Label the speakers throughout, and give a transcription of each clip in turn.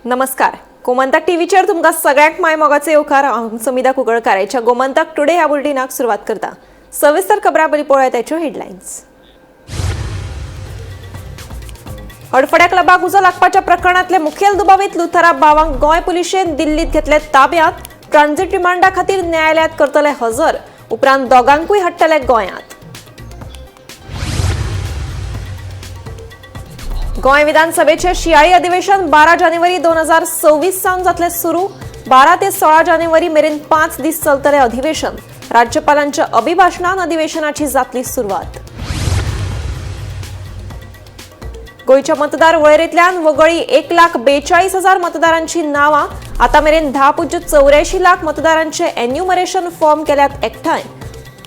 Speaker 1: नमस्कार, गोमंतक टीव्हीचेर तुमकां सगळ्यांक माय मोगाचे येवकार. हांव समिधा कुंकळकार ह्या गोमंतक टुडे ह्या बुलेटिनाक सुरवात करता. सविस्तर खबरां पयलीं पळोवया त्याच्यो हेडलायन्स. हडफड्या क्लबाक उजो लागपाच्या प्रकरणांतले मुखेल दुबावीत लुथरा भावांक गोंय पुलिशेन दिल्लीत घेतले ताब्यात. ट्रान्झिट रिमांडा खातीर न्यायालयात करतले हजर. उपरांत दोगांकूय हाडटले गोंयांत. गोंय विधानसभेचे शियाळी अधिवेशन 12 जानेवारी 2026 सावन जातले सुरू. 12 ते 16 जानेवारी मेरेन 5 दीस चलतले अधिवेशन. राज्यपालांच्या अभिभाषणान अधिवेशनाची जातली सुरवात. गोंयच्या मतदार वळेरेंतल्यान वगळी 1,42,000 मतदारांची नावां. आतां मेरेन 10.84 लाख मतदारांचे एन्युमरेशन फॉर्म केल्यात एकठांय.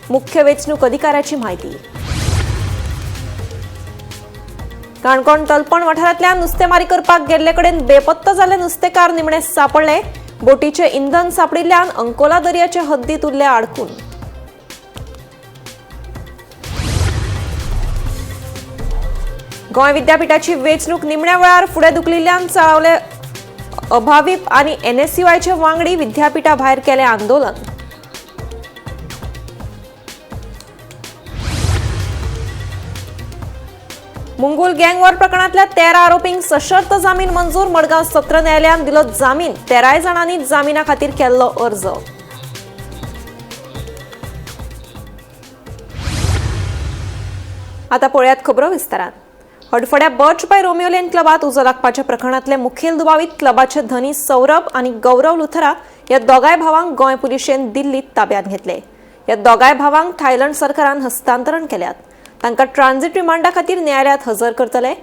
Speaker 1: मुख्य वेंचणूक अधिकाऱ्याची म्हायती. काणकोण तलपण वाठारांतल्यान नुस्तेमारी करपाक गेल्ले कडेन बेपत्ता जाल्ले नुस्तेकार निमणे सांपडले. बोटीचे इंधन सांपडिल्ल्यान अंकोला दर्याचे हद्दीत उरले आडकून. गोंय विद्यापीठाची वेंचणूक निमण्या वेळार फुडें धुकलिल्ल्यान चाळवले अभावीप आनी एनएसयूआयचे वांगडी विद्यापीठा भायर केलें आंदोलन. मुंगूल गँगवॉर प्रकरणांतल्या 13 आरोपींक सशर्त जामीन मंजूर. मडगांव सत्र न्यायालयान दिलो जामीन. 13 जाणांनी जामिना खातीर केल्लो अर्ज. आता पळयात खबरो विस्तारान. हडफड्या बर्च बाय रोमियो लेन क्लबात उजो लागपाच्या प्रकरणांतले मुखेल दुबावीत क्लबाचे धनी सौरभ आनी गौरव लुथरा ह्या दोगांय भावांक गोंय पुलिशेन दिल्लीत ताब्यांत घेतले. ह्या दोगांय भावांक थायलंड सरकारान हस्तांतरण केल्यात. तांकां ट्रान्झिट रिमांडा खातीर न्यायालयात हजर करतले.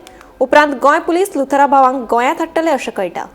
Speaker 1: उपरांत गोंय पुलीस लुथरा भावांक गोंयांत हाडटले अशें कळटा.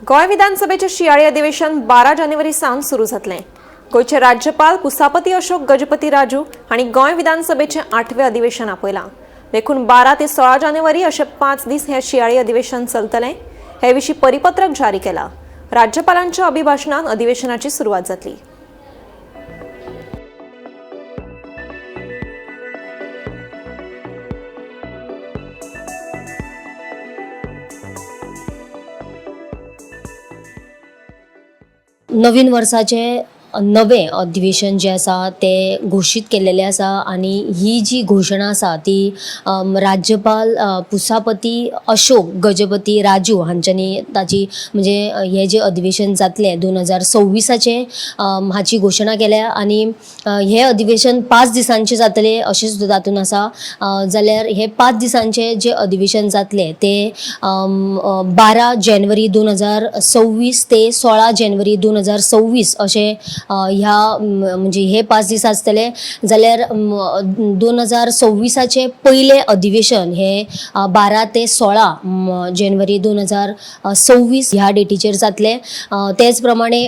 Speaker 1: गोंय विधानसभेचे शियाळी अधिवेशन 12 जानेवारी सावन सुरू जातलें. गोंयचे राज्यपाल पुसापती अशोक गजपती राजू हांणी गोंय विधानसभेचें 8वें अधिवेशन आपयलां. देखून 12 ते 16 जानेवारी अशे 5 दीस हें शियाळी अधिवेशन चलतलें. हे विशीं परिपत्रक जारी केलां. राज्यपालांच्या अभिभाशणान अधिवेशनाची सुरवात जातली.
Speaker 2: नवीन वर्साचें नवें अधिवेशन जें आसा तें घोशीत केल्लेलें आसा आनी ही जी घोशणा आसा ती राज्यपाल पुसापती अशोक गजपती राजू हांच्यांनी ताची म्हणजे हें जें अधिवेशन जातलें 2026 हाची घोशणा केल्या आनी हें अधिवेशन 5 दिसांचें जातलें अशें सुद्दां तातूंत आसा. जाल्यार हें 5 दिसांचें जें अधिवेशन जातलें तें 12 जानेवारी 2026 ते 16 जानेवारी 2026 अशें ह्या म्हणजे हे 5 दीस आसतले. जाल्यार 2026 पयलें अधिवेशन हे 12 ते 16 जानेवारी 2026 ह्या डेटीचेर जातलें. तेच प्रमाणे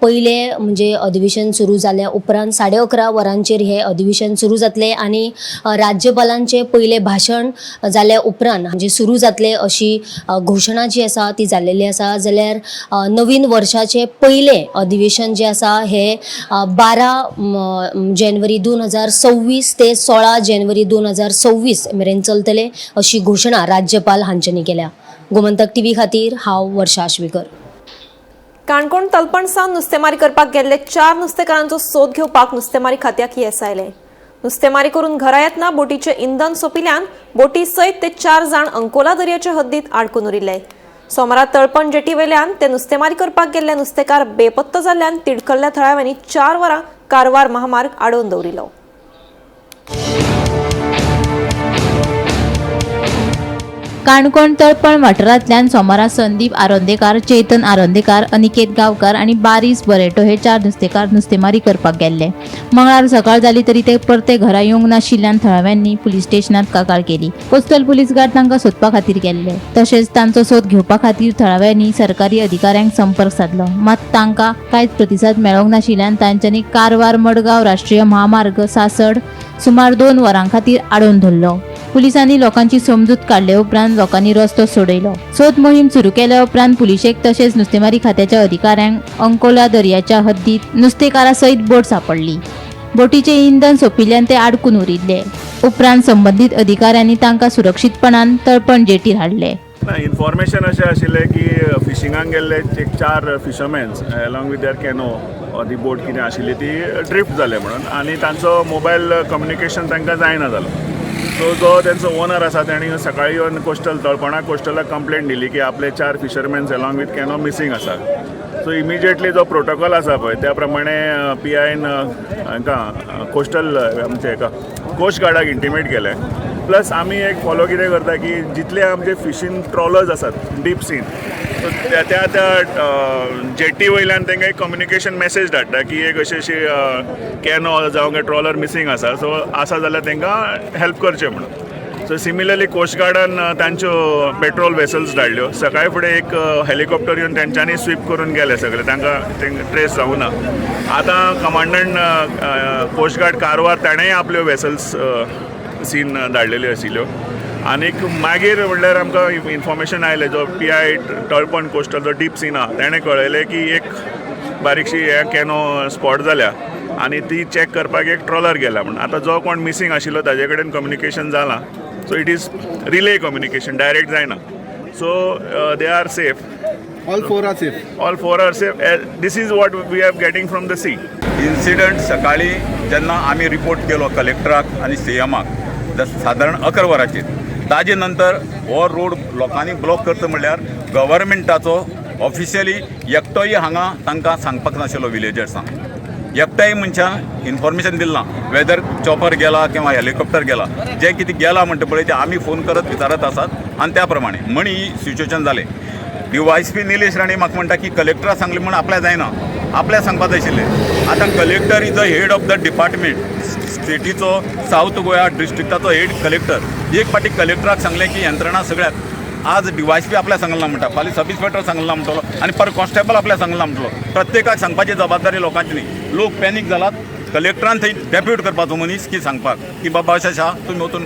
Speaker 2: पयलें म्हणजे अधिवेशन सुरू जाल्या उपरांत 11:30 वरांचेर हें अधिवेशन सुरू जातलें आनी राज्यपालांचें पयलें भाशण जाल्या उपरांत म्हणजे सुरू जातलें अशी घोशणा जी आसा ती जाल्लेली आसा. जाल्यार नवीन वर्साचें पयलें अधिवेशन जें आसा हे 12 जानेवारी 2026 ते 16 जानेवारी 2026 मेरेन चलतले अशी घोशणा राज्यपाल हांच्यांनी केल्या. गोमंतक टीव्ही खातीर हांव वर्षा आश्वेकर.
Speaker 1: काणकोण तलपण सावन नुस्तेमारी करपाक गेल्ले 4 नुस्तेकारांचो सोद घेवपाक नुस्तेमारी खात्याक येस आयलें. नुस्तेमारी करून घरा येतना बोटीचें इंधन सोंपिल्ल्यान बोटी सयत ते 4 जाण अंकोला दर्याचे हद्दीत आडकून उरिल्ले. सोमारा तळपण जेटी वयल्यान ते नुस्तेमारी करपाक गेल्ले नुस्तेकार बेपत्ता जाल्ल्यान तिडकल्ल्या थळाव्यांनी 4 वरां कारवार महामार्ग आडोवन दवरिल्लो.
Speaker 3: काणकोण तळपण वाठारांतल्यान सोमारा संदीप आरोंदेकार, चेतन आरोंदेकार, अनिकेत गांवकार आनी बारीस बरेटो हे चार नुस्तेकार नुस्तेमारी करपाक गेल्ले. मंगळार सकाळ जाली तरी ते परते घरा येवंक नाशिल्ल्यान थळाव्यांनी पुलीस स्टेशनात कागाळ केली. कोस्टल पुलीस गार्ड तांकां सोदपा खातीर गेल्ले. तशेंच तांचो सोद घेवपा खातीर थळाव्यांनी सरकारी अधिकाऱ्यांक संपर्क सादलो. मात तांकां कांयच प्रतिसाद मेळोंक नाशिल्ल्यान तांच्यांनी कारवार मडगांव राष्ट्रीय म्हामार्ग सासड सुमार 2 वरां खातीर आडोवन धरलो. पुलिसांनी लोकांची समजूत काडले उपरांत लोकांनी रस्तो सोडयलो. सोद मोहीम सुरू केल्या उपरांत पुलिशेक तशेंच नुस्तेमारी खात्याच्या अधिकाऱ्यांक अंकोला दर्याच्या हद्दीत नुस्तेकारा सयत बोट सापडली. बोटीचें इंधन सोंपिल्ल्यान ते आडकून उरिल्ले. उपरांत संबंदीत अधिकाऱ्यांनी तांकां सुरक्षीतपणान तळपण जेटीर हाडले.
Speaker 4: ना, इन्फॉर्मेशन अशें आशिल्लें की फिशिंगाक गेल्ले एक चार fishermans along with their canoe or the boat कितें आशिल्ली ती ड्रिफ्ट जाले म्हणून आनी तांचो मोबायल कम्युनिकेशन तांकां जायना जालो. सो जो तेंचो ओनर आसा तेणी सकाळीं येवन कोस्टल तळपणा कोस्टलाक कंप्लेन दिली की आपले चार fishermans along with canoe missing आसा. सो इमिजिएटली जो प्रोटोकॉल आसा पळय त्या प्रमाणे पी आयन हांकां कोस्टल आमचे हेका कोस्ट गार्डाक इंटिमेट केलें. प्लस आमी एक फॉलो कितें करता की जितले आमचे फिशींग ट्रॉलर्स आसात डीप सीन, सो त्या त्या त्या जेटी वयल्यान तांकां एक कम्युनिकेशन मॅसेज धाडटा की एक अशी अशी कॅनो जावं ट्रॉलर मिसींग आसा, सो आसा जाल्यार तांकां हेल्प करचें म्हणून. सो सिमिलरली कोस्ट गार्डान तांच्यो पेट्रोल वेसल्स धाडल्यो. सकाळी फुडें एक हेलिकॉप्टर येवन तेंच्यांनी स्वीप करून गेले सगळे, तांकां ट्रेस जावूं ना. आतां कमांडंट कोस्ट गार्ड कारवार ताणेंय आपल्यो वेसल्स सीन धाडलेल्यो आशिल्ल्यो. आनीक मागीर म्हणल्यार आमकां इन्फॉर्मेशन आयलें, जो पी I Talpan coastal जो डीप सीन आहा तेणें कळयलें की एक बारीकशी हे कॅनो स्पॉट जाल्या आनी ती चॅक करपाक एक ट्रॉलर गेला म्हूण. आतां जो कोण मिसींग आशिल्लो ताजे कडेन कम्युनिकेशन जालां. So it is relay communication, direct जायना. So they are safe.
Speaker 5: All four are safe.
Speaker 4: All four are safe. This is what we are getting from the sea.
Speaker 6: Incident सकाळी जेन्ना आमी रिपोर्ट केलो कलेक्टराक आनी सी एमाक सादारण 11 वरांचेर, ताजे नंतर हो रोड लोकांनी ब्लॉक करता म्हणल्यार गव्हर्मेंटाचो ऑफिशियली एकटोय हांगा तांकां सांगपाक नाशिल्लो. विलेजर्सांक एकट्याय मनशान इन्फॉर्मेशन दिलें ना, वेदर चॉपर गेला किंवा हेलिकॉप्टर गेला. जे कितें गेला म्हणटा पळय ते आमी फोन करत विचारत आसात आनी त्या प्रमाणे म्हण ही सिच्युएशन जालें. D Y S P Nilesh Rane म्हाका म्हणटा की कलेक्टरा सांगलें म्हूण आपल्या जायना, आपल्या सांगपाक जाय आशिल्लें. आतां collector is the head of the department, स्टेटीचो south Goa डिस्ट्रिक्टाचो head collector. एक फावटी कलेक्टराक सांगलें की यंत्रणा सगळ्याक आज डी वाय एस पी आपल्या सांगला म्हणटा, फाल्यां सब इन्स्पेक्टर सांगला म्हणटलो आनी पर कॉन्स्टेबल आपल्या सांगला म्हणटलो. प्रत्येकाक सांगपाची जबाबदारी लोकांची न्ही. लोक पॅनीक जालात. कलेक्टरान थंय डेप्यूट करपाचो मनीस की सांगपाक की बाबा अशें आसा, तुमी वचून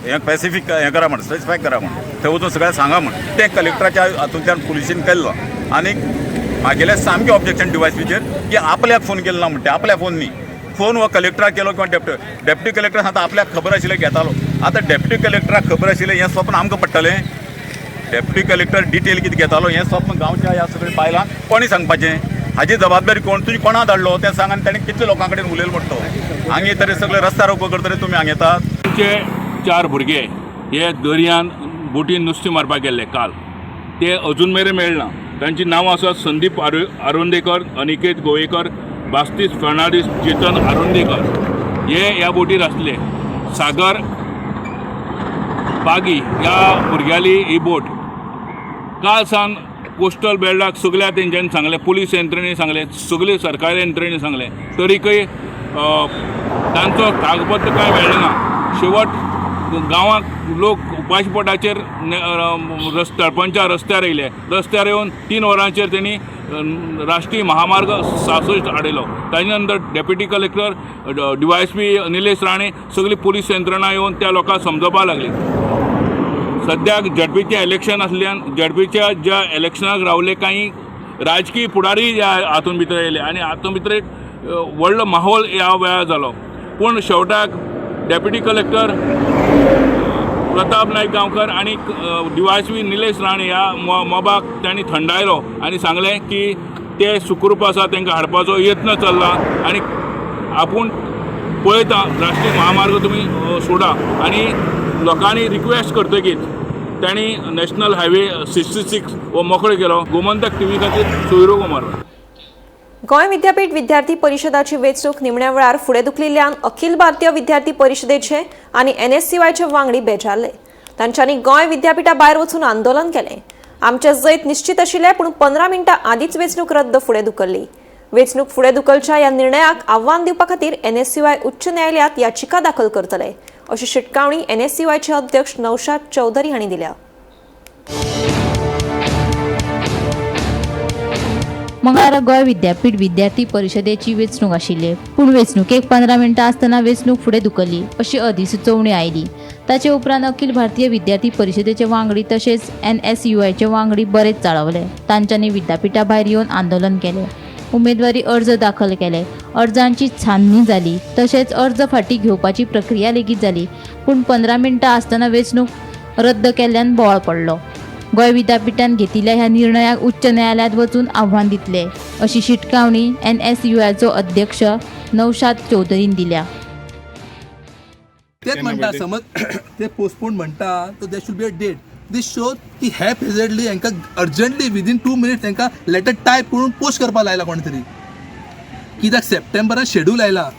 Speaker 6: हें स्पेसिफीक हें करा म्हण, स्पेसिफाय करा म्हण, थंय वचून सगळें सांगा म्हण. तें कलेक्टराच्या हातूंतल्यान पुलिशीन केल्लो. आनी म्हागेलें सामकें ऑब्जेक्शन डी वाय पीचेर की आपल्याक फोन केलो ना म्हणटा. आपल्या फोन न्ही, फोन हो कलेक्टराक केलो किंवा डेप्युटी कलेक्टर. आतां आपल्याक खबर आशिल्लें घेतालो. आतां डेप्युटी कलेक्टराक खबर आशिल्लें हें स्वप्न आमकां पडटलें. डेप्युटी कलेक्टर डिटेल कितें घेतालो हें स्वप्न गांवच्या ह्या सगळ्या बायलांक कोणी सांगपाचें? हाजी जबाबदारी कोण? तुजी कोणा धाडलो तें सांग आनी ताणें कितले लोकां कडेन उलयलो म्हणटा तो. हांगा येतरे सगळे रस्ता रोको करतरे तुमी हांगा येतात.
Speaker 7: आमचे चार भुरगे हे दर्यान बोटीन नुस्तें मारपाक गेल्ले काल, ते अजून मेरेन मेळना. तांची नांवां आसात संदीप आरोंदेकर, अनिकेत गोवेकर, बास्तीस फर्नांडीस, चेतन आरोंदेकर. हे ह्या बोटीर आसले. सागर पागी ह्या भुरग्याली ही बोट. काल सावन कोस्टल बेल्डाक सगल्या तेंच्यांनी सांगलें, पुलीस यंत्रणेन सांगलें, सगळे सरकारी यंत्रणेन सांगलें, तरीकय तांचो कागदपत्र कांय मेळ्ळें ना. शेवट गांवांत लोक उपाशीपोटाचेर तळपणच्या रस्त्यार येयले. रस्त्यार येवन 3 वरांचेर तेणी राष्ट्रीय महामार्ग 66 आडयलो. ताजे नंतर deputy collector, D Y S P Nilesh Rane, सगळी पुलीस यंत्रणा येवन त्या लोकांक समजोवपाक लागली. सद्याक झेडपीचें इलेक्शन आसल्यान झेडपीच्या ज्या इलेक्शनाक रावले कांय राजकीय फुडारी ह्या हातूंत भितर येयले आनी हातूंत भितर एक व्हडलो माहोल ह्या वेळार जालो. पूण शेवटाक डेप्युटी कलेक्टर प्रताप नायक गांवकर आनी D Y S P Nilesh Rane ह्या मोबाक तांणी थंडायलो आनी सांगलें की ते सुखरूप आसा, तांकां हाडपाचो यत्न चल्ला आनी आपूण पळयता, राष्ट्रीय महामार्ग तुमी सोडा. आनी लोकांनी रिक्वेस्ट करतकीच तांणी नॅशनल हायवे 66 हो मोकळो केलो. गोमंतक टीव्ही खातीर सोयरो कुमार.
Speaker 1: गोंय विद्यापीठ विद्यार्थी परिशदाची वेंचणूक निमण्या वेळार फुडें धुकलिल्ल्यान अखिल भारतीय विद्यार्थी परिशदेचे आनी एनएससीवायचे वांगडी बेजारले. तांच्यांनी गोंय विद्यापीठा भायर वचून आंदोलन केलें. आमचें जैत निश्चित आशिल्लें, पूण 15 मिनटां आदींच वेंचणूक रद्द फुडें धुकल्ली. वेंचणूक फुडें धुकलच्या ह्या निर्णयाक आव्हान दिवपा खातीर एनएसयूआय उच्च न्यायालयांत याचिका दाखल करतले अशी शिटकावणी एनएसयूआयचे अध्यक्ष नौशाद चौधरी हांणी दिल्या.
Speaker 3: मंगळारा गोंय विद्यापीठ विद्यार्थी परिशदेची वेंचणूक आशिल्ली, पूण वेंचणुकेक 15 मिनटां आसतना वेंचणूक फुडें धुकल्ली अशी अधिसुचोवणी आयली. ताचे उपरांत अखिल भारतीय विद्यार्थी परिशदेचे वांगडी तशेंच एनएसयूआयचे वांगडी बरेच चाळवले. तांच्यांनी विद्यापीठा भायर येवन आंदोलन केलें, उमेदवारी अर्ज दाखल केले, अर्जांची छाननी जाली, तशेंच अर्ज फाटीं घेवपाची प्रक्रिया लेगीत जाली. पूण 15 मिनटां आसतना वेंचणूक रद्द केल्ल्यान बोवाळ पडलो. गोंय विद्यापीठान घेतिल्ल्या ह्या निर्णयाक उच्च न्यायालयांत वचून आव्हान दितले अशी शिटकावणी एनएसयूआयचो अध्यक्ष नौशाद चौधरीन दिल्या.
Speaker 5: तेच म्हणटा, समज ते पोस्टपोन म्हणटा तर there should be a date. This show की हॅपहेजर्डली हांकां अर्जंटली विदीन 2 मिनिट्स तांकां लेटर टायप करून पोस्ट करपाक लायला कोणे तरी. कित्याक सप्टेंबरान शेड्यूल आयला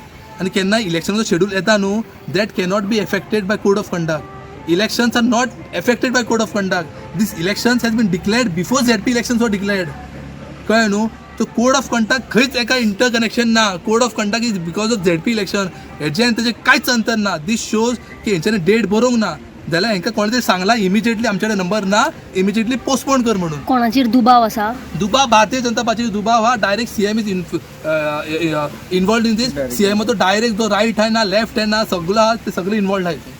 Speaker 5: आनी केन्ना इलेक्शनाचो शेड्यूल येता न्हू, that cannot be affected by code of conduct. Elections are not affected by code of conduct. This elections has been declared before ZP elections were declared. कळ्ळें न्हू? तो कोड ऑफ कंडक्ट खंयच एका इंटर कनेक्शन ना. Code of conduct is because of ZP election. हेजें आनी तेजें कांयच अंतर ना. दीस शोज की हेंच्यांनी डेट बरोवंक ना जाल्यार हेंकां कोणे तरी सांगलां इमिजिएटली आमचे कडेन नंबर ना, इमिजिएटली पोस्टपोन कर म्हणून.
Speaker 2: कोणाचेर दुबाव आसा?
Speaker 5: दुबाव, भारतीय जनता पार्टीचेर दुबाव हा. Direct CM is involved in this. CM तो डायरेक्ट जो रायट हँड ना, लेफ्ट हँड ना, सगळो आहा ते सगळे इन्वॉल्ड आहात.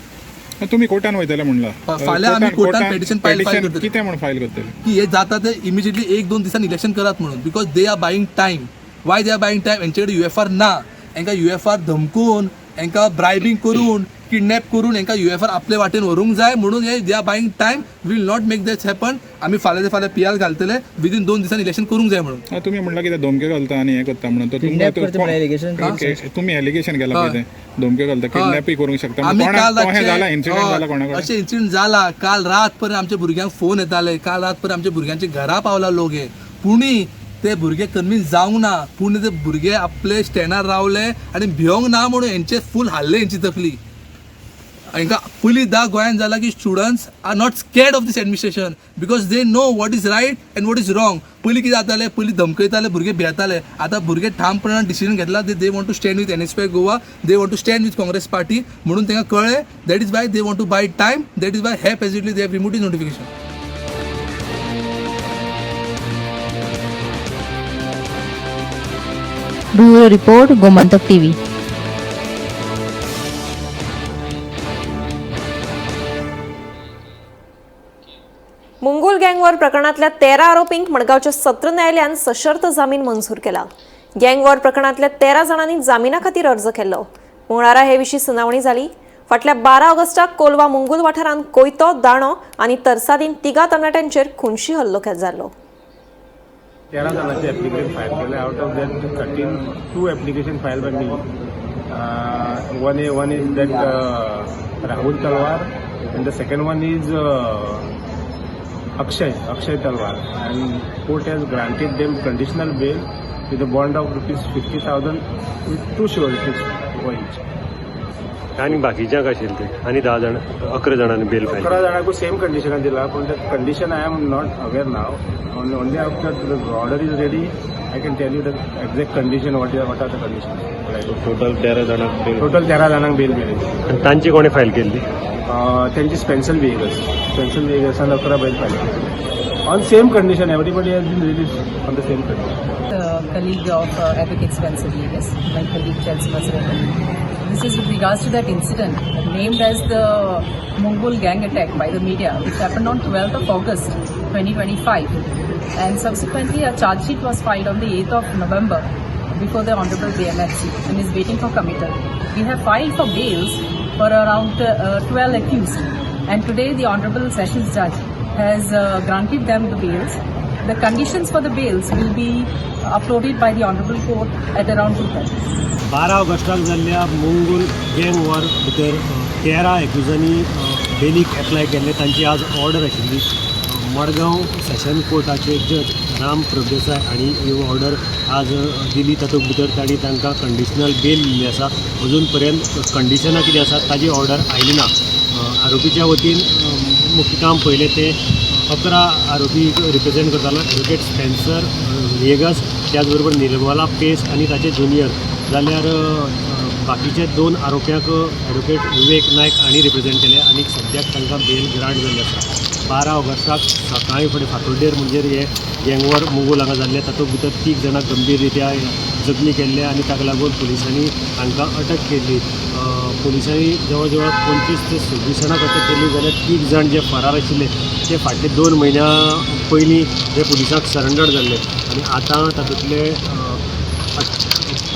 Speaker 8: तुम्ही कोर्टान वयतले म्हणला.
Speaker 5: फाल्यां आमी कोर्टान petition file करतले.
Speaker 8: कितें म्हूण फायल करतले?
Speaker 5: की हे जाता ते इमिजिएटली 1-2 दिसान इलेक्शन करात म्हणून, because they are buying time. Why they are buying time? हेंचे कडेन युएफआर ना. हेंकां युएफआर धमकून, हेंकां ब्रायबींग करून, किडनॅप करून हेंकां युएफआर आपले वाटेन व्हरूंक जाय म्हणून हे they are buying time. Will not make that happen. आमी फाल्यां ते फाल्यां पीआर घालतले, विदीन 2 दिसान इलेक्शन करूंक जाय म्हणून.
Speaker 8: तुम्ही म्हणला कितें धमक्यो घालता आनी हें करता म्हणून, तर तुमकां तुमी एलिगेशन केला पळय, तें धमक्यो घालता, किडनॅपूय करूंक शकता.
Speaker 5: आमी काल
Speaker 8: जाला इन्सिडंट जाला कोणा कडेन
Speaker 5: अशें इन्सिडंट जाला. काल रात पर्यंत आमच्या भुरग्यांक फोन येताले, काल रात पर्यंत आमच्या भुरग्यांच्या घरा पावला लोक. हे पुणी ते भुरगे कन्वीन्स जावंक ना, पूण ते भुरगे आपले स्टँडार रावले आनी भियोंक ना म्हणून हेंचे फूल हाडले हेंची तकली. हांकां पयलीं गोंयांत जाला की students are not scared of this administration because they know what is right and what is wrong. पयलीं कितें जातालें, पयलीं धमकयताले, भुरगे भियेताले. आतां भुरगे ठामपणान डिसिजन घेतला, they want to stand with NSUI Goa, they want to stand with Congress party म्हणून तांकां कळ्ळें. That is why they want to buy time. That is why haphazardly they have remove this notification.
Speaker 3: Bureau report, Gomantak TV.
Speaker 1: Mungul gang war प्रकरणातल्या 13 आरोपींक मडगांवच्या सत्र न्यायालयान सशर्त जामीन मंजूर केला. गँगवॉर प्रकरणातल्या 13 जाणांनी जामिना खातीर अर्ज केल्लो. मंगळारा हे विशीं सुनावणी जाली. फाटल्या 12 ऑगस्टाक कोलवा मुंगूल वाठारांत कोयतो, दाणो आनी तरसादीन 3 तरणाट्यांचेर खुनशी हल्लो जाल्लो.
Speaker 9: 13 जाणांचे एप्लिकेशन फायल केले. Out of that 13, 2 application file by me. One is that Rahul Talwar and the second one is Akshay Talwar, and court has granted them conditional bail with a bond of rupees 50,000 with 2 sureties for each.
Speaker 10: आनी बाकीच्यांक आशिल्ले ते आनी 10 जाण 11 जाणांनी बेल file
Speaker 9: 11 जाणांकूय same कंडिशनान दिला, पूण that condition I am not aware now. Only after the order is ready I can tell you the exact condition, what are the condition.
Speaker 10: Total 13 जाणांक बेल,
Speaker 9: total 13 जाणांक बेल मेळ्ळी.
Speaker 10: आनी तांची कोणें फायल केल्ली?
Speaker 9: त्यांची स्पेन्सल व्हेकल्स, स्पेन्सल व्हेकल्सान 11 bail file केली. On same condition everybody has been release on the same condition.
Speaker 11: Colleague of Advocate Spencer Viegas, my colleague Chelsea Masretan. This is with regards to that incident named as the Mongol gang attack by the media, which happened on 12th of August 2025. And subsequently, a charge sheet was filed on the 8th of November before the Honorable JMFC and is waiting for committal. We have filed for bails for around 12 accused, and today the Honorable Sessions Judge has granted them the bails. The conditions for the bails will be uploaded by the Honorable Court at around 2:30.
Speaker 10: 12 ऑगस्टाक जाल्ल्या मंगूल गँग war भितर 13 एक्युजांनी बेलीक apply केल्ले, तांची आज order आशिल्ली. मडगांव सेशन कोर्टाचे जज राम प्रभुदेसाय हांणी ही order आज दिली. तातूंत भितर तांणी तांकां कंडिशनल बेल दिल्ली आसा. अजून पर्यंत कंडिशनां कितें आसा ताजी ऑर्डर आयली ना. आरोपीच्या वतीन मुख्य काम पळयलें तें 11 आरोपी रिप्रेझेंट करतालो एडवोकेट स्पेन्सर व्हिएगस, त्याचबरोबर निर्मला पेस आनी ताचे ज्युनियर, जाल्यार बाकीचे 2 आरोप्यांक एडवोकेट विवेक नायक हांणी रिप्रेझेंट केले आनी सद्याक तांकां बेल ग्रांट जाल्ली आसा. 12 ऑगस्टाक सकाळीं फुडें फातोड्डेर म्हणजे हे गँगवॉर मुंगूल हांगा जाल्ले, तातूंत भितर 3 जाणां गंभीर रित्या जखमी केल्ले आनी ताका लागून पुलिसांनी हांकां अटक केल्ली. पुलिसांनी जवळ जवळ 25 ते 26 जाणांक अटक केल्ली, जाल्यार 3 जाण जे फरार आशिल्ले ते फाटले 2 म्हयन्या पयलीं ते पुलिसांक सरेंडर जाल्ले आनी आतां तातूंतले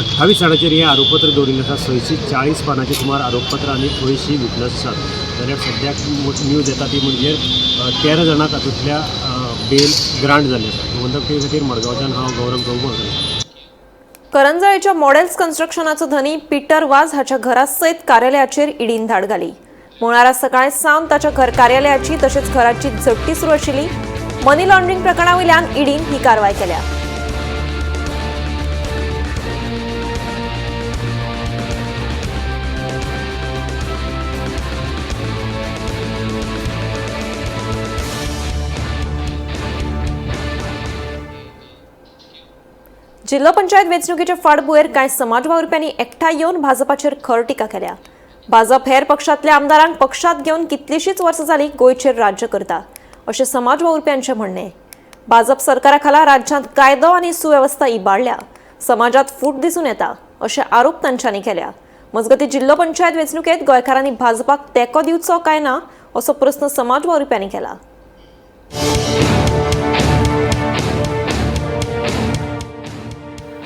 Speaker 10: 28 जाणांचेर हें आरोपपत्र दवरिल्लें आसा. 640 पानांचे सुमार आरोपपत्र आनी 80 विटनस आसात. जाल्यार सद्याक न्यूज येता ती म्हणजे 13 जाणांक तातूंतल्या बेल ग्रांट जाल्ली आसा. गोमंतक टीव्ही खातीर मडगांवच्यान हांव गौरव प्रभू.
Speaker 1: करंजळेच्या मॉडेल्स कन्स्ट्रक्शनाचो धनी पीटर वाज हाच्या घरा सयत कार्यालयाचेर ईडीन धाड घाली. मंगळारा सकाळी सावन ताच्या घर कार्यालयाची तशेंच घराची झडटी सुरू आशिल्ली. मनी लॉन्ड्रिंग प्रकरणा वयल्यान ईडीन ही कारवाय केल्या. जिल्हो पंचायत वेंचणुकेच्या फाटभुंयेर कांय समाज वावुरप्यांनी एकठांय येवन भाजपाचेर खर टिका केल्या. भाजप हेर पक्षांतल्या आमदारांक पक्षांत घेवन कितलीशीच वर्सां जालीं गोंयचेर राज्य करता अशें समाज वावुरप्यांचें म्हणणें. भाजप सरकारा खाला राज्यांत कायदो आनी सुवेवस्था इबाडल्या, समाजांत फूट दिसून येता अशे आरोप तांच्यांनी केल्या. मजगतीं जिल्हो पंचायत वेंचणुकेंत गोंयकारांनी भाजपाक तेंको दिवचो काय ना असो प्रस्न समाज वावुरप्यांनी केला.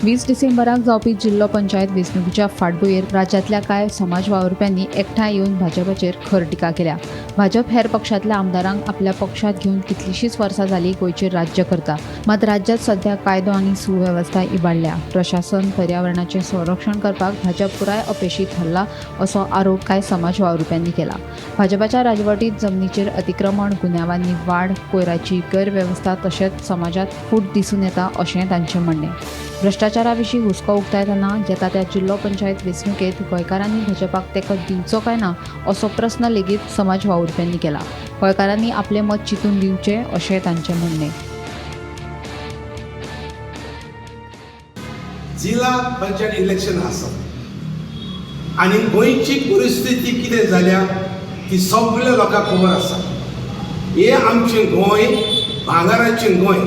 Speaker 12: वीस डिसेंबराक जावपी जिल्लो पंचायत वेंचणुकीच्या फाटभुंयेर राज्यांतल्या कांय समाज वावुरप्यांनी एकठांय येवन भाजपाचेर खर टिका केल्या. भाजप हेर पक्षांतल्या आमदारांक आपल्या पक्षांत घेवन कितलीशींच वर्सां जालीं गोंयचेर राज्य करता. मात राज्यांत सध्या कायदो आनी सुवेवस्था इबाडल्या. प्रशासन पर्यावरणाचें संरक्षण करपाक भाजप पुराय अपेशी थारला असो आरोप कांय समाज वावुरप्यांनी केला. भाजपाच्या राजवटीत जमनीचेर अतिक्रमण, गुन्यांवांनी वाड, कोयराची गैरवेवस्था तशेंच समाजांत फूट दिसून येता अशें तांचें म्हणणें. भ्रश्टाचारा विशीं हुस्को उक्तायतना येता त्या जिल्लो पंचायत वेंचणुकेंत गोंयकारांनी भाजपाक तेंको दिवचो काय ना असो प्रस्न लेगीत समाज वावुरप्यांनी केला. गोंयकारांनी आपलें मत चिंतून दिवचें अशें तांचें म्हणणें.
Speaker 13: जिल्हा पंचायत इलेक्शन आसा आनी गोंयची परिस्थिती कितें जाल्या ती सगळ्या लोकांक खबर आसा. हें आमचें गोंय भांगराचें गोंय.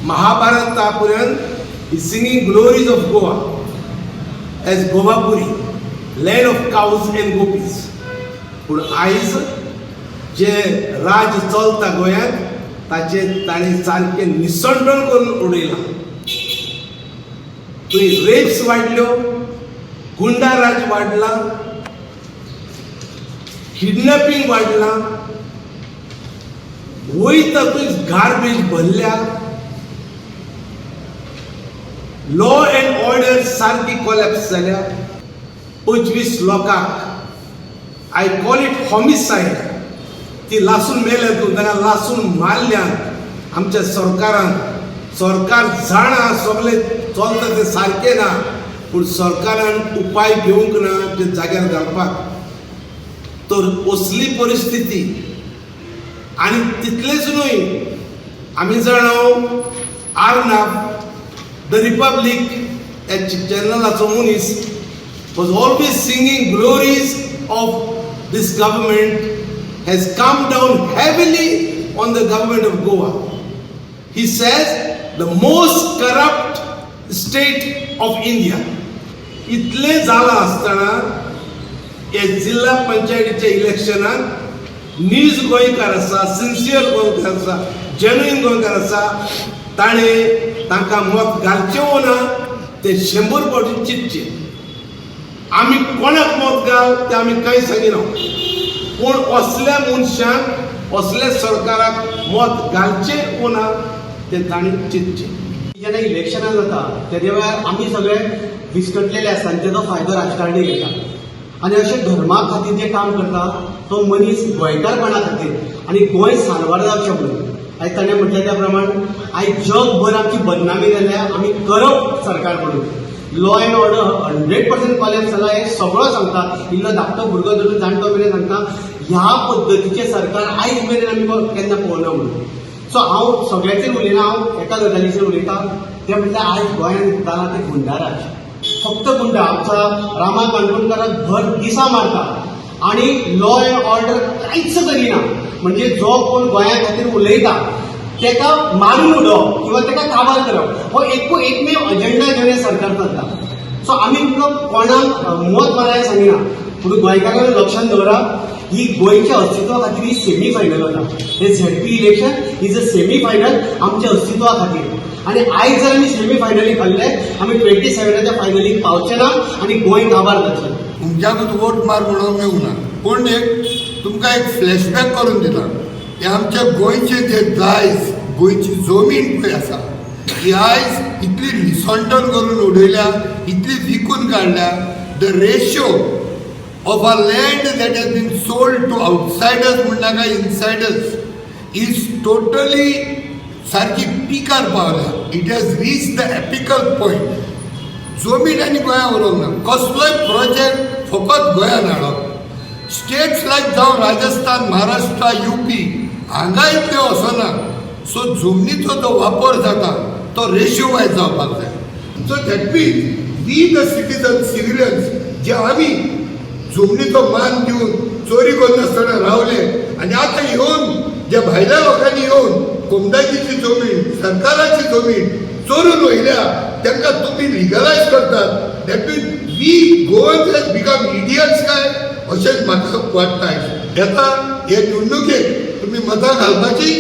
Speaker 13: महाभारता पर्यंत is singing glories of Goa as Govapuri, land of cows and gopis. पूण आयज जे राज चलता गोंयांत ताचे ताणें सारकें निसंडण करून उडयलां. थंय रेप्स वाडल्यो, गुंडा राज वाडला, किडनॅपिंग वाडलां, वयता थंय गार्बेज भरल्या, लॉ एंड ऑर्डर सारकी कोलॅप्स जाल्या. 25 लोकांक I call it homicide, ती लासून मेल्या, तांकां लासून मारल्यात आमच्या सरकारान. सरकार जाणा सगळें चलता तें सारकें ना, पूण सरकारान उपाय घेवंक ना ते जाग्यार घालपाक. तर असली परिस्थिती. आनी तितलेंच न्हय, आमी जाणा आर्नाब the Republic ह्या चॅनलाचो मनीस was always singing glories of this government, has come down heavily on the government of Goa. He says the most corrupt state of India. इतलें जालां आसतना हे जिल्हा पंचायतीच्या इलेक्शनाक नीज गोंयकार आसा, सिन्सियर गोंयकार आसा, जेन्युइन गोंयकार आसा, ताणें तांकां मत घालचें वो ना तें 100 फावटी चिंतचें. आमी कोणाक मत घाल तें आमी कांय सांगिना, पूण असल्या मनशांक असल्या सरकाराक मत घालचें वो ना तें तांणी चिंतचें.
Speaker 14: जेन्ना इलेक्शनां जाता तेजे वेळार आमी सगळे विस्कटलेले आसता आनी तेजो फायदो राजकारणी घेता आनी अशें धर्मा खातीर जें काम करता तो मनीस गोंयकारपणा खातीर आनी गोंय साल्वार जावचें म्हणून. आयज ताणें म्हटलें त्या प्रमाण आयज जगभर आमची बदनामी जाल्या, आमी करप्ट सरकार म्हणून. लॉ एंड ऑर्डर 100% कॉलेज जाला हें सगळो सांगता. इल्लो धाकटो भुरगो धरून जाणटो मेरेन सांगता, ह्या पद्दतीचें सरकार आयज मेरेन आमी केन्ना पळोवना म्हणून. सो हांव सगळ्याचेर उलयना, हांव एका गजालीचेर उलयता, तें म्हटल्यार आयज गोंयांत जालां तें गुंडाराज, फक्त गुंडा. आमचा रामा काणकोणकाराक भर दिसा मारता आनी लॉ एन्ड ऑर्डर कांयच करिना. म्हणजे जो कोण गोंया खातीर उलयता तेका मारून उडोवप किंवा तेका काबार करप हो एकमेव अजेंडा घेवन हें सरकार चलता. सो आमी तुमकां कोणाक मत मारायला सांगिना, पूण गोंयकारांक लक्षांत दवरा, ही गोंयच्या अस्तित्वा खातीर ही सेमी फायनल वता. हे ZP election is a semi final आमच्या अस्तित्वा खातीर. आनी आयज जर आमी सेमी फायनलीक खाल्ले, आमी 27 फायनलीक पावचे ना आनी गोंय काबार जातलें.
Speaker 15: तुमच्याकूच वोट मार म्हणून मेळूंक ना, पूण एक तुमकां एक फ्लॅशबॅक करून दिता की आमच्या गोंयचे जे दायज, गोंयची जमीन पळय आसा ती आयज इतली निसंटन करून उडयल्या, इतली विकून काडल्या. The ratio of a land that has been sold to outsiders म्हणनाका insiders is totally सारकी पिकार पावल्या. It has reach the apical point. जमीन आनी गोंया उरोंक ना, कसलोय प्रोजेक्ट फकत गोंयान हाडप. स्टेट्स लायक जावं राजस्थान, महाराष्ट्र, युपी हांगा इतले वचना. सो जमनीचो जो वापर जाता तो रेशियो वायज जावपाक जाय. So that means we the citizen, civilians जे आमी जमनीचो मान दिवन चोरी करनासतना रावले आनी आतां येवन जे भायल्या लोकांनी येवन कोमदाचीची जमीन, सरकाराची जमीन चोरून व्हयल्या, तांकां तुमी लिगलायज करतात. That means we Goans has become idiots काय अशेंच म्हाका वाटता. येता हे निवडणुकेक तुमी मतां घालपाची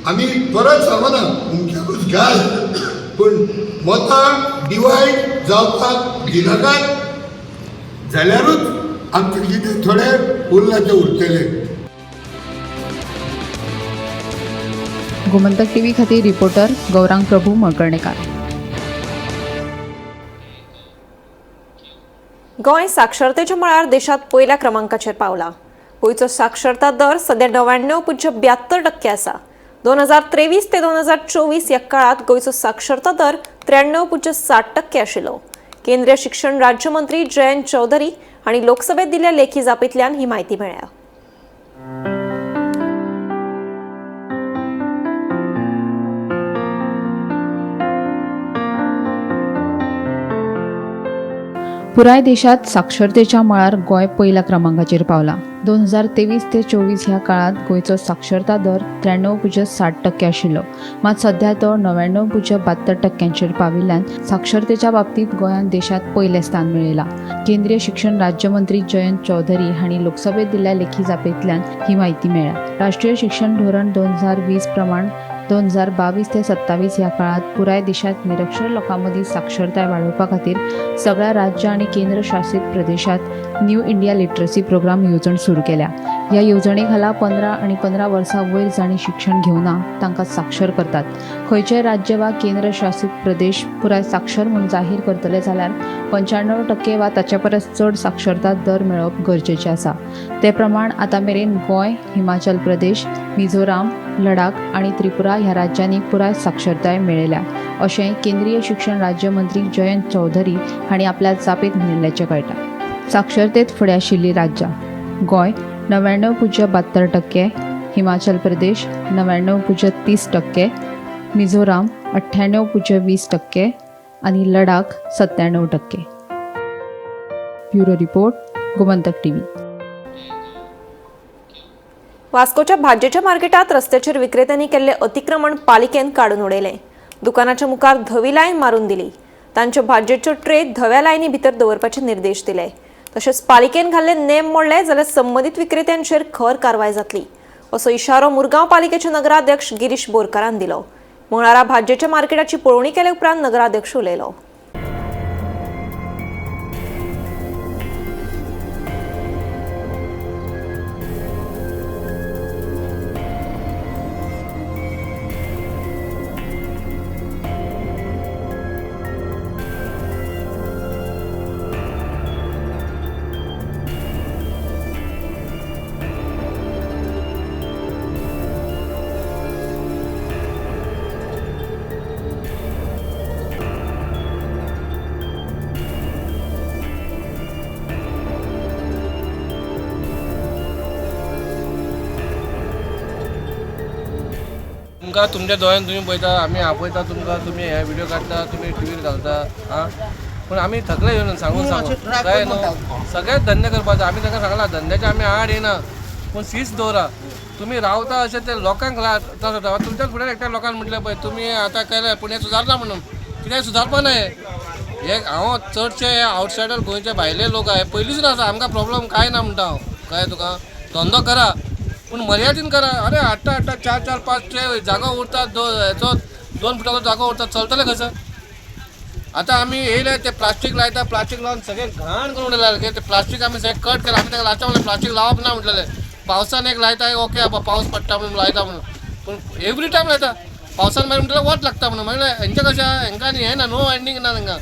Speaker 15: आमी परत सांगना, तुमच्याकूच घाल, पूण मतां डिवायड जावपाक दिनाकात जाल्यारूच आमचे कितें थोडे उरला ते उरतले.
Speaker 12: गोमंतक टीव्ही खातीर रिपोर्टर गौरांग प्रभू मळकर्णेकार.
Speaker 1: गोंय साक्षरतेच्या मळार देशात पयल्या क्रमांकाचेर पावला. गोंयचो साक्षरता दर सध्या 99.72% आसा. 2023 ते 2024 ह्या काळात गोंयचो साक्षरता दर 93.60% आशिल्लो. केंद्रीय शिक्षण राज्यमंत्री जयंत चौधरी हांणी लोकसभेत दिल्ल्या लेखी जापेंतल्यान ही म्हायती मेळ्ळ्या.
Speaker 12: पुराय देशात साक्षरतेच्या मळार गोंय पयल्या क्रमांकाचेर पावला. 2023 ते 24 ह्या काळात गोंयचो साक्षरता दर 93.60% आशिल्लो, मात सध्या तो 99.72% पाविल्ल्यान साक्षरतेच्या बाबतीत गोंयान देशात पयलें स्थान मेळयलां. केंद्रीय शिक्षण राज्यमंत्री जयंत चौधरी हांणी लोकसभेत दिल्ल्या लेखी जापेंतल्यान ही म्हायती मेळ्ळ्या. राष्ट्रीय शिक्षण धोरण 2020 प्रमाण 2022 ते 27 ह्या काळात पुराय देशात निरक्षर लोकां मदीं साक्षरताय वाडोवपा खातीर सगळ्या राज्य आनी केंद्र शासित प्रदेशात न्यू इंडिया लिटरसी प्रोग्राम येवजण सुरू केल्या. ह्या येवजणे खाला 15 आनी 15 वर्सां वयर जांणी शिक्षण घेवना तांकां साक्षर करतात. खंयचेय राज्य वा केंद्र शासित प्रदेश पुराय साक्षर म्हूण जाहीर करतले जाल्यार 95% वा ताचे परस चड साक्षरता दर मेळोवप गरजेचें आसा. ते प्रमाण आतां मेरेन गोंय, हिमाचल प्रदेश, मिझोराम, लडाख आनी त्रिपुरा ह्या राज्यांनी पुराय साक्षरताय मेळयल्या अशें केंद्रीय शिक्षण राज्यमंत्री जयंत चौधरी हांणी आपल्या जापेंत म्हणिल्ल्याचें कळटा. साक्षरतेत फुडें आशिल्लीं राज्यां: गोंय 99.72%, हिमाचल प्रदेश 99.30%, मिझोराम 98.20% आनी Ladakh 97%. Bureau report, Gomantak TV.
Speaker 1: वास्कोच्या भाजयेच्या मार्केटात रस्त्याचेर विक्रेत्यांनी केल्ले अतिक्रमण पालिकेन काडून उडयलें. दुकानाच्या मुखार धवी लायन मारून दिली. तांच्यो भाजयेच्यो ट्रे धव्या लायनी भितर दवरपाचे निर्देश दिले. तशेंच पालिकेन घाल्ले नेम मोडले जाल्यार संबंदीत विक्रेत्यांचेर खर कारवाय जातली असो इशारो मुरगांव पालिकेचे नगराध्यक्ष गिरीश बोरकारान दिलो. मंगळारा भाजयेच्या मार्केटाची पळोवणी केले उपरांत नगराध्यक्ष उलयलो.
Speaker 16: तुमकां तुमच्या दोळ्यान तुमी पळयता, आमी आपयता तुमकां, तुमी हे व्हिडिओ काडटा, तुमी टिवीर घालता. आं, पूण आमी थकले येवन सांगून सांगून, कळ्ळें न्हू? सगळेच धंदे करपाचे. आमी तांकां सांगला धंद्याचे आमी आड येना, पूण शिस्त दवरा. तुमी रावता अशें ते लोकांक त्रास जाता. तुमच्याच फुडें एकट्या लोकांक म्हटलें पळय तुमी आतां केलें पूण हें सुदारना म्हणून, कितें सुदारपा ना. हे हांव चडशे आवटसायडर गोंयचे भायले लोक हे पयलींच आसा, आमकां प्रॉब्लम कांय ना म्हणटा हांव. कळ्ळें तुका? धंदो करा पूण मर्यादीन करा. अरे हाडटा हाडटा 4 4 5 ट्रे जागो उरता, हेचो 2 फुटाचो जागो उरता, चलतले कसो? आतां आमी येयले ते प्लास्टीक लायता, प्लास्टीक लावन सगळें घाण करून उडयला. ते प्लास्टीक आमी सगळें कट केलां. आमी तांकां लास्टाक म्हणलें प्लास्टीक लावप ना म्हटलेलें. पावसान एक लायता, ओके पावस पडटा म्हणून लायता म्हणून, पूण एवरी टायम लायता. पावसान मागीर म्हणटलें वत लागता म्हणून. म्हणल्यार हेंचें कशें, हेंकां न्ही हें ना, नो एंडींग ना तांकां.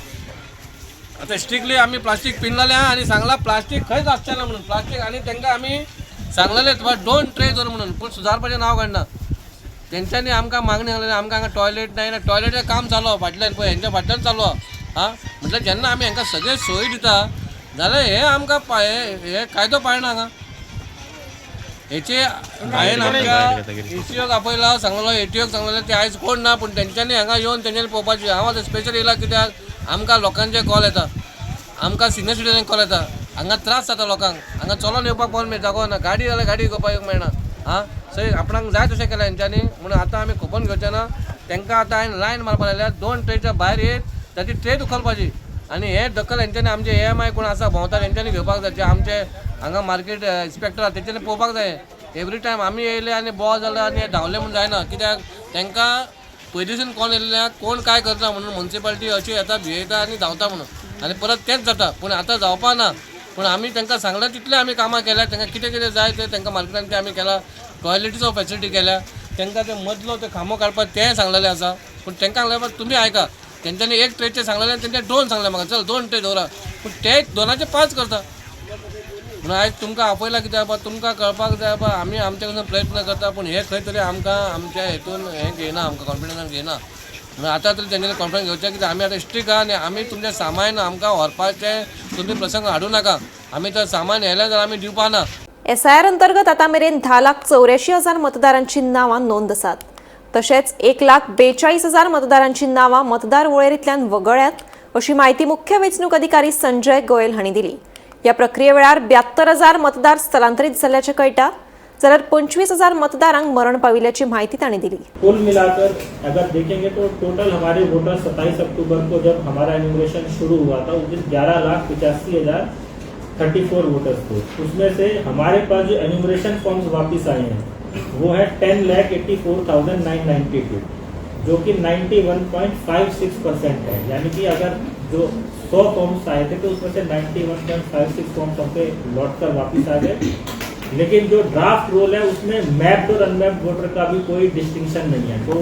Speaker 16: आतां स्ट्रिक्टली आमी प्लास्टीक पिनलेलें आहा आनी सांगलां प्लास्टीक खंयच आसचें ना म्हणून. प्लास्टीक आनी तांकां आमी सांगलेलें don't tray दवर म्हणून, पूण सुदारपाचें नांव काडना. तेंच्यांनी आमकां मागणी घातली, आमकां हांगा टॉयलेट ना, टॉयलेटाचें काम चालू आहा फाटल्यान पळय, हेंच्या फाटल्यान चालू आहा. आं, म्हटल्यार जेन्ना आमी हांकां सगळे सोयी दिता जाल्यार हे आमकां हे कायदो पाळना हांगा. हेचे हांवें आमच्या एटीओक आपयला, सांगलेलो एटीओक सांगलेलें, ते आयज कोण ना, पूण तेंच्यांनी हांगा येवन तेंच्यांनी पळोवपाचें. हांव आतां स्पेशल येयला कित्याक आमकां लोकांचे कॉल येता, आमकां सिनियर सिटीजन कॉल येता, हांगा त्रास जाता लोकांक, हांगा चलोन येवपाक कोण जागो ना, गाडी जाल्यार गाडी घेवपाक येवंक मेळना. आं, सो आपणाक जाय तशें केलें हेंच्यांनी, म्हणून आतां आमी खपोवन घेवचें ना. तांकां आतां हांवें लायन मारपाक लायल्या, 2 ट्रेच्या भायर येत ताची ट्रे उखलपाची. आनी हे दखल हेंच्यांनी आमचे AMI कोण आसा भोंवता तेंच्यांनी घेवपाक जाय. जे आमचे हांगा मार्केट इन्स्पेक्टर आसा तेंच्यांनी पळोवपाक जाय. एवरी टायम आमी येयले आनी बॉ जाले आनी धांवले म्हूण जायना, कित्याक तांकां पयलींसून कोण येयल्ले कोण काय करता म्हणून म्युनिसिपालिटी अशी येता भियेता आनी धांवता म्हणून, आनी परत तेंच जाता. पूण आतां जावपा ना, पूण आमी तांकां सांगलां तितलें आमी कामां केल्या. तांकां कितें कितें जाय तें तांकां मार्केटान तें आमी केलां, टॉयलेटीचो फेसिलिटी केल्या, तांकां ते मदलो ते खांबो काडपाक तेंय सांगलेलें आसा. पूण तांकां सांगलें तुमी आयका, तेंच्यांनी 1 ट्रेचें सांगलेलें, तेंच्यांनी 2 सांगलें म्हाका, चल 2 ट्रे दवरा, पूण ते 2चे 5 करता. म्हणून आयज तुमकां आपयलां कित्याक बाबा तुमकां कळपाक जाय बाबा आमी आमचे कडसून प्रयत्न करता, पूण हे खंय तरी आमकां आमच्या हेतून हें घेयना, आमकां कॉन्फिडन्सान घेयना. म्हणून आतां तरी तेंच्यांनी कॉन्फिडन्स घेवचें कित्याक आमी आतां स्ट्रीक आहा आनी आमी तुमचें सामान आमकां व्हरपाचें तुमी प्रसंग हाडूं नाका. आमी तर सामान येयलें जाल्यार आमी दिवपा ना.
Speaker 1: SIR अंतर्गत आता मेरेन 10,84,000 मतदारांची नावां नोंद आसात. तशेंच 1,42,000 मतदारांची नावां मतदार वळेरींतल्यान वगळ्यात अशी माहिती मुख्य वेंचणूक अधिकारी संजय गोयल हांणी दिली. ह्या प्रक्रिये वेळार 72,000 मतदार स्थलांतरीत जाल्ल्याचें कळटा, जाल्यार 25,000 मतदारांक मरण पाविल्ल्याची माहिती तांणी दिली.
Speaker 17: कुल मिलाकर अगर देखेंगे तो टोटल हमारे वोटर 27 अक्टूबर को जब हमारा एन्यूमरेशन शुरू हुआ था उस दिन 11,85,034 वोटर्स थे. उसमें से हमारे पास जो एन्यूमरेशन फॉर्म्स वापस आए हैं वो है 10,84,992, जो कि 91.56% है। यानी कि अगर जो 100 फॉर्म्स आए थे तो उसमें से 91.56 फॉर्म्स हम पे लौट कर वापस आ गए। लेकिन जो ड्राफ्ट रोल है उसमें मैप्ड और अनमैप्ड वोटर का भी कोई डिस्टिंक्शन नहीं है। तो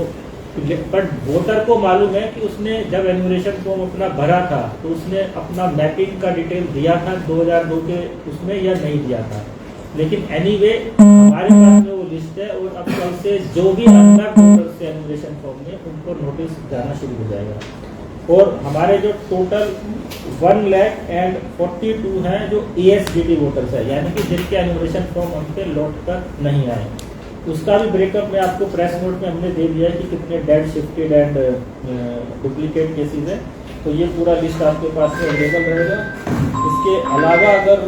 Speaker 17: बट वोटर को मालूम है कि उसने जब एन्यूमरेशन फॉर्म अपना भरा था तो उसने अपना मैपिंग का डिटेल दिया था 2002 के उसमें या नहीं दिया था। लेकिन एनीवे हमारे पास में वो लिस्ट है और अब कल से जो भी अनमैप्ड वोटर से एन्यूमरेशन फॉर्म में उनको नोटिस जाना शुरू हो जाएगा। और हमारे जो टोटल 1,42,000 हैं जो ASDT voters है, यानी कि जिनके एन्यूमरेशन फॉर्म हम पे लौट कर नहीं आए, उसका भी ब्रेकअप में आपको प्रेस नोट में हमने दे दिया है कि कितने dead, shifted and duplicate cases हैं। तो ये पूरा लिस्ट आपके पास में अवेलेबल रहेगा। इसके अलावा अगर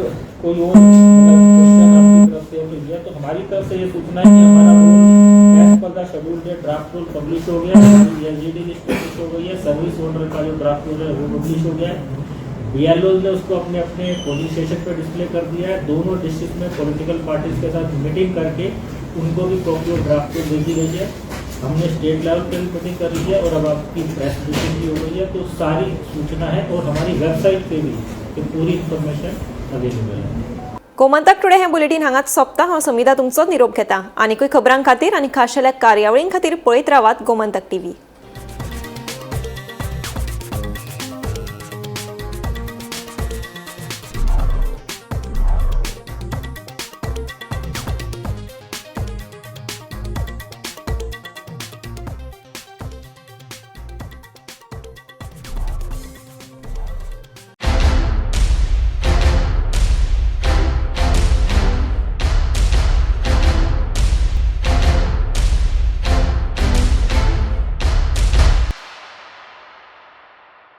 Speaker 17: कोई और क्वेश्चन आपकी तरफ से हो गया तो हमारी तरफ से ये सूचना है कि हमारा roll as per the schedule date draft roll publish हो गया, हमारी SGD list publish हो गई है, सर्विस वोटर का जो ड्राफ्ट रोल है वो पब्लिश हो गया है, BLOs ने उसको अपने अपने पोलिंग स्टेशन पर डिस्प्ले कर दिया है। दोनों डिस्ट्रिक्ट में पॉलिटिकल पार्टीज के साथ मीटिंग करके उनको भी कॉपी और ड्राफ्ट रोल दे दी गई है। हमने स्टेट लेवल पर भी मीटिंग कर ली है और अब आपकी प्रेस ब्रीफिंग भी हो गई है। तो सारी सूचना है और हमारी वेबसाइट पे भी ये पूरी इन्फॉर्मेशन अवेलेबल है।
Speaker 1: गोमंतक टुडे हें बुलेटीन हांगाच सोंपता. हांव समिता तुमचो निरोप घेता. आनीकूय खबरां खातीर आनी खाशेल्या कार्यावळीं खातीर पळयत रावात गोमंतक टीव्ही.